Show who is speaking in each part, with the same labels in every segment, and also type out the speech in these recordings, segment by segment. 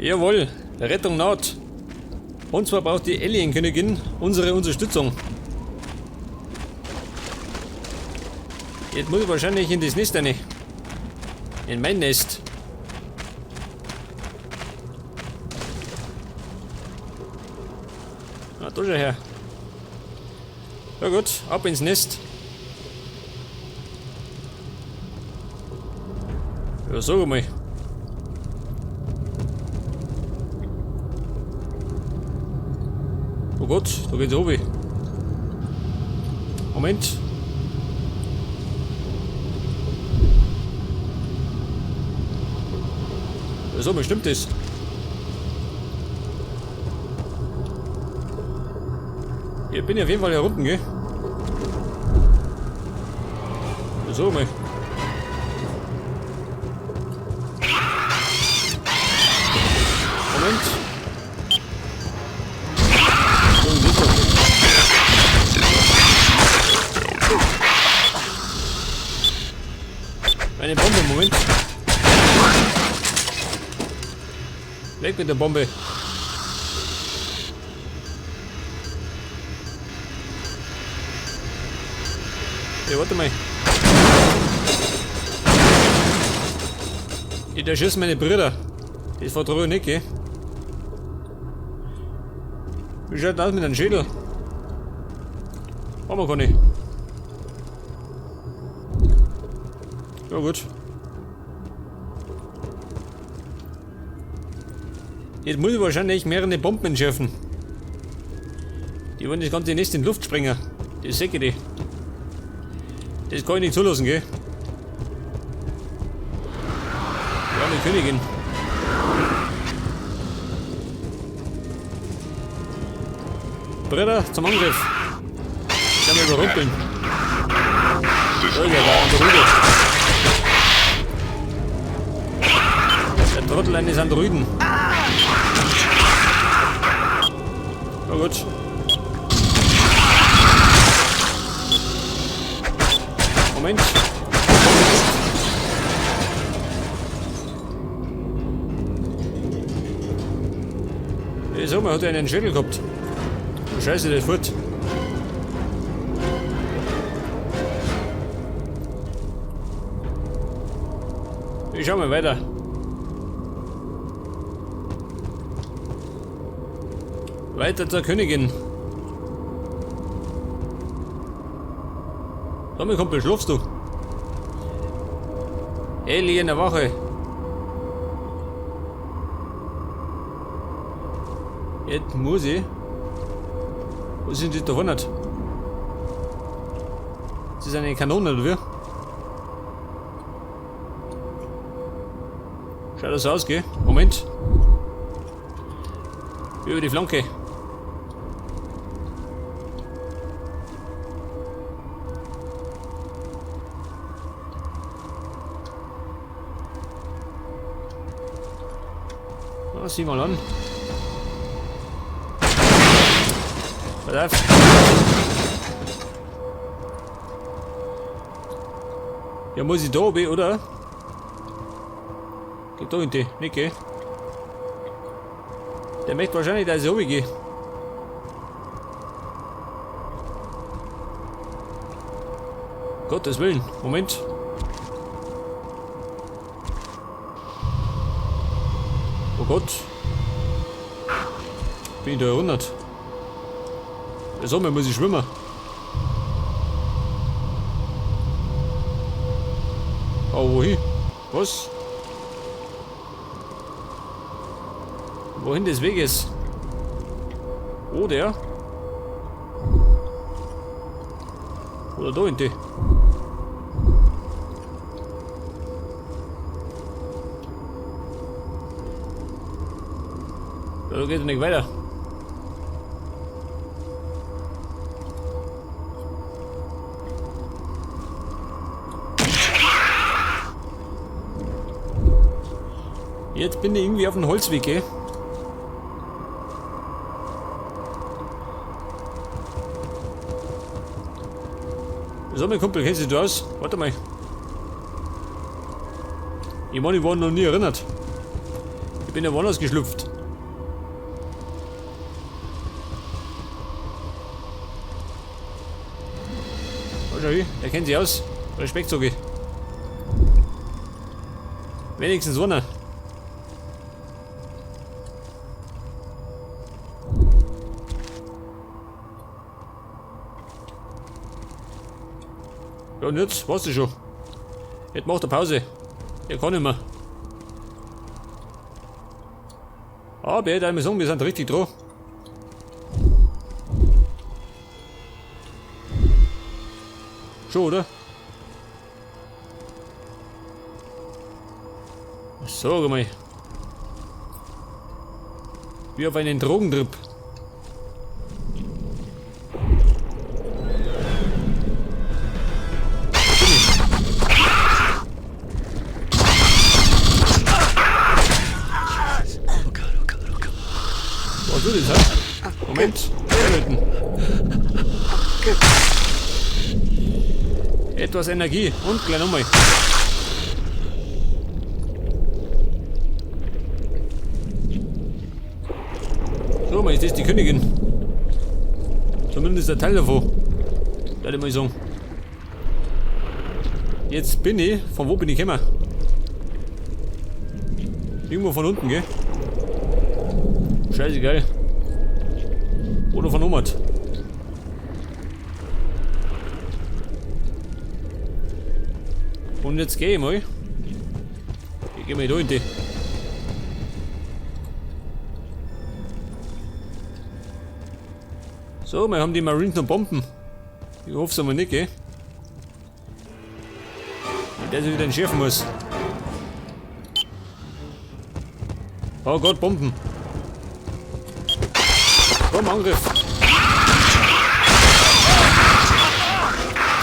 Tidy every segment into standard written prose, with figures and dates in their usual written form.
Speaker 1: Jawohl, Rettung naht. Und zwar braucht die Alien-Königin unsere Unterstützung. Jetzt muss ich wahrscheinlich in das Nest rein. In mein Nest. Ah, da schau her. Ja gut, ab ins Nest. Ja, sag mal. Oh Gott, da geht's runter. Moment. Ja, so, bestimmt das. Ich bin ja auf jeden Fall hier unten, gell? So, mal. Moment. So, siehst du. Meine Bombe, Moment. Weg mit der Bombe. Hey, warte mal. Ich erschieße meine Brüder. Das vertraue ich nicht, gell? Wie schaut das aus mit dem Schädel? Haben wir gar nicht. Ja gut. Jetzt muss ich wahrscheinlich mehrere Bomben entschärfen. Die wollen das ganze Nest in die Luft sprengen. Das sehe ich. Das kann ich nicht zulassen, gell? Die arme Königin. Brüder, zum Angriff. Ich kann mich überrumpeln. Da ist er, der Androide. Der Trottel eines Androiden. Na gut. Moment. Ich sag mal, hat er einen Schädel gehabt. Oh, Scheiße, der ist fort. Ich schau mal weiter. Weiter zur Königin. So, mein Kumpel, schlafst du? Alien Erwache. Jetzt muss ich. Wo sind die da vorne? Das ist eine Kanone, oder wie? Schaut das aus, gell? Moment. Über die Flanke. Na, sieh mal an. Pass auf. Ja, muss ich da oben, oder? Geht da in die, nicht, gell? Der möchte wahrscheinlich, dass ich runtergehe. Gottes Willen, Moment. Oh Gott. Bin ich da erinnert? So, mir muss ich schwimmen. Aber wohin? Was? Wohin des Weges? Oh, der? Oder da hinten? Ja, da geht er nicht weiter. Jetzt bin ich irgendwie auf dem Holzweg, gell? So, mein Kumpel, kennst du dich aus? Warte mal. Ich meine, ich war noch nie erinnert. Ich bin ja woanders geschlüpft. Oh, schau hin, der kennt sich aus. Respekt, sag ich. Wenigstens einer. Ja, und jetzt war's das schon. Jetzt macht er Pause. Er kann nicht mehr. Aber ich würde sagen, wir sind richtig dran. Schon, oder? Sag mal. Wie auf einen Drogentrip. Wo bin ich?
Speaker 2: Oh God, oh God, oh God.
Speaker 1: Was ist das, hä? Moment. Anhalten. Etwas Energie und gleich nochmal. So, mal ist das die Königin. Zumindest ein Teil davon. Würde ich mal sagen. Jetzt bin ich. Von wo bin ich gekommen? Irgendwo von unten, gell? Scheißegal. Oder von oben. Und jetzt geh ich mal. Ich geh mal da in die. So, wir haben die Marines noch Bomben. Ich hoffe es aber nicht, gell? Nicht, dass ich wieder entschärfen muss. Oh Gott, Bomben. Komm, Angriff.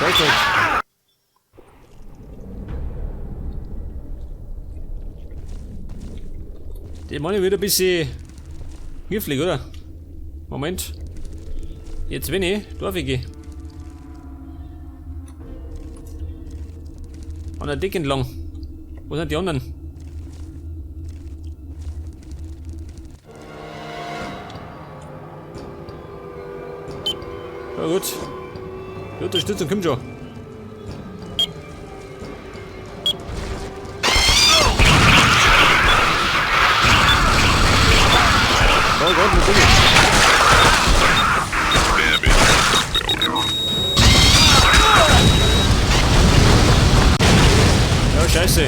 Speaker 1: Zeig, zeig. Die Mann wird ein bisschen giftig, oder? Moment. Jetzt bin ich, darf ich gehen. An der Decke entlang. Wo sind die anderen? Ja gut. Die Unterstützung kommt schon. Oh Gott, wo bin ich? Ja, scheiße.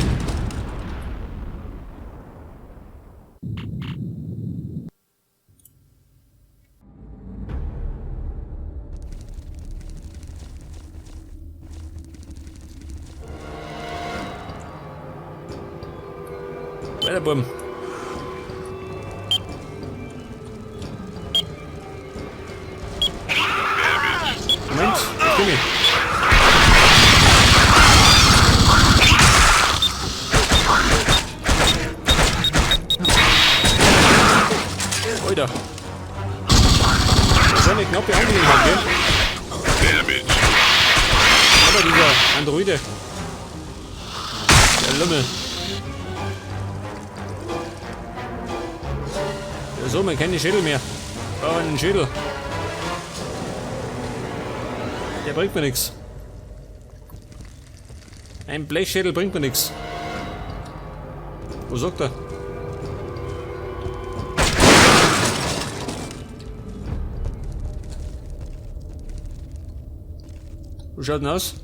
Speaker 1: Weiter, Buben. Moment, ich bin ich. Alter. Das ist eine knappe Angelegenheit, gell? Aber dieser Androide. Der Lümmel. Ja, so, man keine Schädel mehr. Brauche einen Schädel. Der bringt mir nix. Ein Blechschädel bringt mir nix. Wo sagt er? Wo schaut denn aus?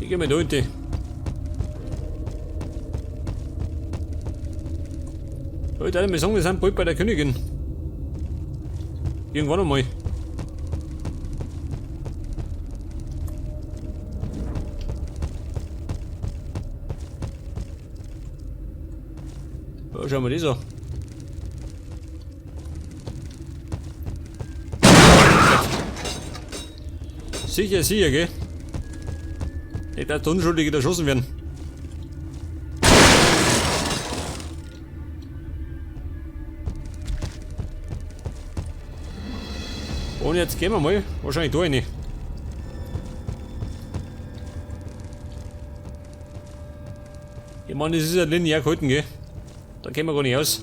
Speaker 1: Ich geh mal da hinten. Leute, wir sagen, wir sind bald bei der Königin. Irgendwann einmal. Ja, schauen wir das an. Sicher, sicher, gell? Nicht, dass die Unschuldige erschossen werden. Und jetzt gehen wir mal. Wahrscheinlich da rein. Ich meine, das ist ja linear gehalten, gell? Da kennen wir gar nicht aus.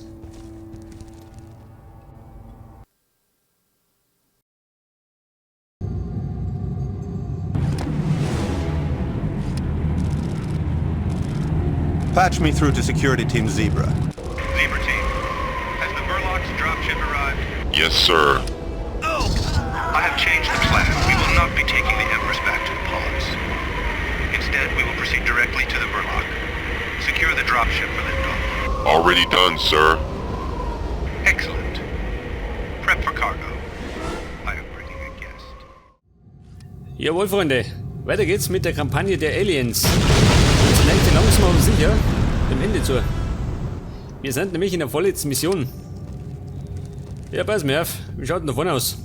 Speaker 2: Patch me through to Security Team Zebra.
Speaker 3: Zebra Team, has the Verlox dropship arrived?
Speaker 4: Yes, sir.
Speaker 3: I have changed the plan. We will not be taking the Empress back to the pods. Instead, we will proceed directly to the Verloc. Secure the dropship for liftoff.
Speaker 4: Already done, sir.
Speaker 3: Excellent. Prep for cargo. I am bringing a guest.
Speaker 1: Jawohl, Freunde. Weiter geht's mit der Kampagne der Aliens. Es neigt sich langsam aber sicher dem Ende zu. Wir sind nämlich in der vorletzten Mission. Ja, pass mir auf. Wie schaut denn da vorne aus?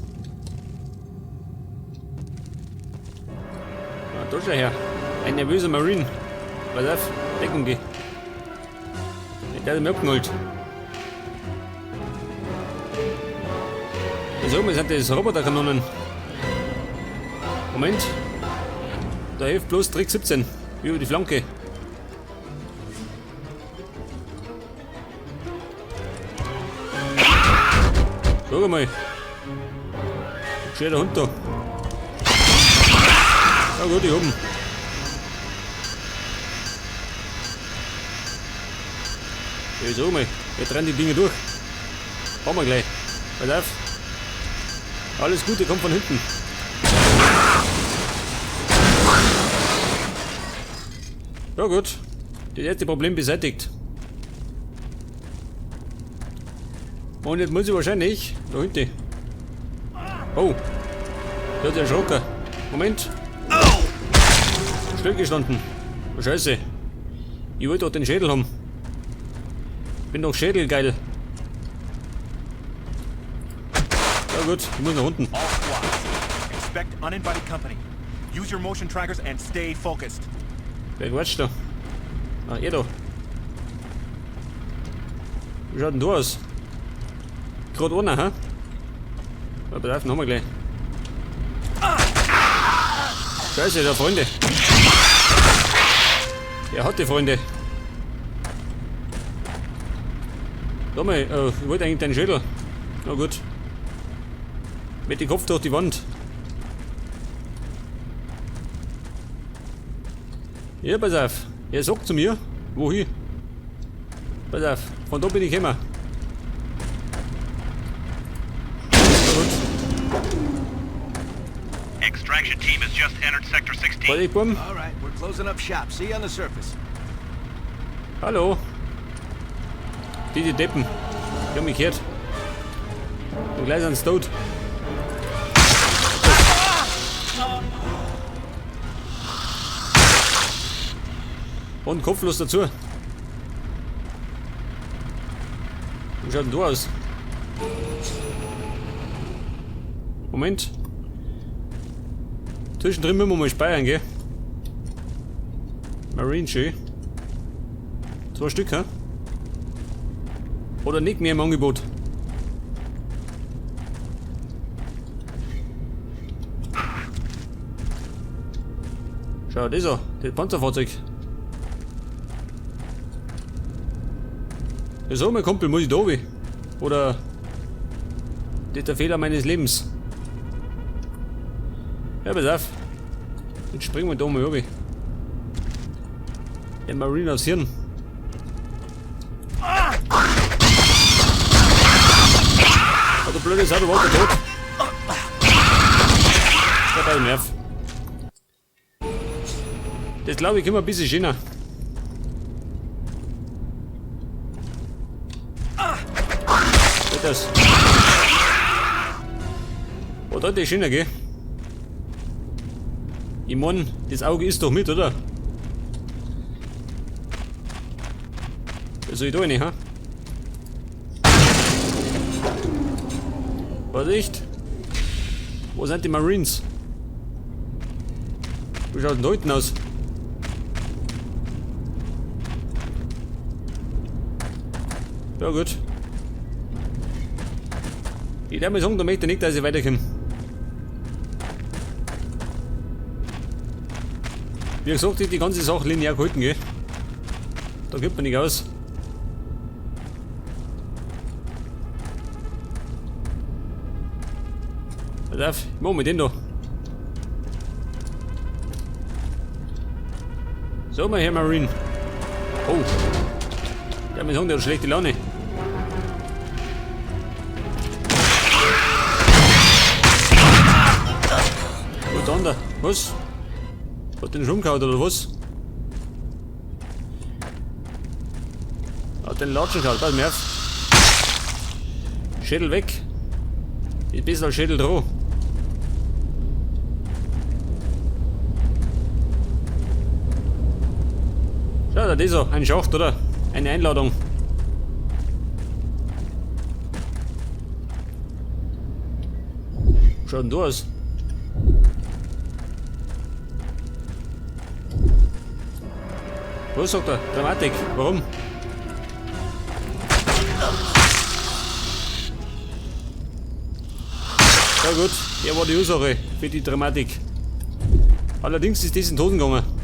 Speaker 1: Ah, da schau her. Ein nervöser Marine. Pass auf, Deckung geh. Der hat mich abgeholt. So, wir sind das Roboterkanonen. Moment. Da hilft bloß Trick 17. Über die Flanke. Schau mal. Steht der Hund da. Ja gut, ich hab ihn. Ja, sag mal, wir trennen die Dinge durch. Haben wir gleich. Pass auf. Alles Gute kommt von hinten. Ja gut, das erste Problem beseitigt. Und jetzt muss ich wahrscheinlich da hinten. Oh, da hat der Schrocker. Moment. Still gestanden. Oh, Scheiße. Ich wollte doch den Schädel haben. Bin doch schädelgeil. Ja gut, ich muss nach unten.
Speaker 5: All squads, expect uninvited company. Use your motion trackers and stay focused.
Speaker 1: Wer quatscht da? Ah, er da. Wie schaut denn du aus? Gerade einer, hä? Ja, pass auf, den haben wir gleich. Scheiße, der Freunde. Er hat die Freunde. Da mal, ich wollte eigentlich deinen Schädel. Na gut. Mit dem Kopf durch die Wand. Ja, pass auf. Er sagt zu mir, wohin? Pass auf, von da bin ich gekommen. Na gut.
Speaker 3: Extraction team has just entered Sector 16.
Speaker 1: Vorsicht, Buben.
Speaker 6: All right, we're closing up shop. See you on the surface.
Speaker 1: Hallo. Die Deppen. Die haben mich gehört. Und gleich sind sie tot. Und kopflos dazu. Wie schaut denn du aus? Moment. Zwischendrin müssen wir mal speichern, gell? Marine, schön. 2 Stück, hä? Oder nicht mehr im Angebot. Schau, das ist das Panzerfahrzeug. Ja, so, mein Kumpel, muss ich da runter? Oder das ist der Fehler meines Lebens. Ja, pass auf. Jetzt springen wir da mal runter. Der Marine aufs Hirn. Ah, du blöde Sau, du warst ja tot. Ja, bei dem Nerv. Das glaube ich immer ein bisschen schöner. Geht das? Oh, da ist schöner, gell? Ich mein, das Auge ist doch mit, oder? Das soll ich da rein, ha? Vorsicht! Wo sind die Marines? Wie schaut denn da hinten aus? Ja gut. Ich darf mal sagen, da möchte ich nicht, dass ich weiterkomme. Wie gesagt, ich die ganze Sache linear gehalten, gell? Da gibt man nicht aus. Pass auf, ich mach mit dem da. So, mein Herr Marine. Oh. Der hat mir sagen, der hat schlechte Laune. Wo dann da? Was? Hat den schon gehauen oder was? Hat den Latschen gehauen, pass mir auf. Schädel weg. Ist besser als Schädel dran. Schau, da ist er. Ein Schacht, oder? Eine Einladung. Schaut denn du aus? Was sagt er? Dramatik. Warum? Ja gut, er war die Ursache für die Dramatik. Allerdings ist das in die Hosen gegangen.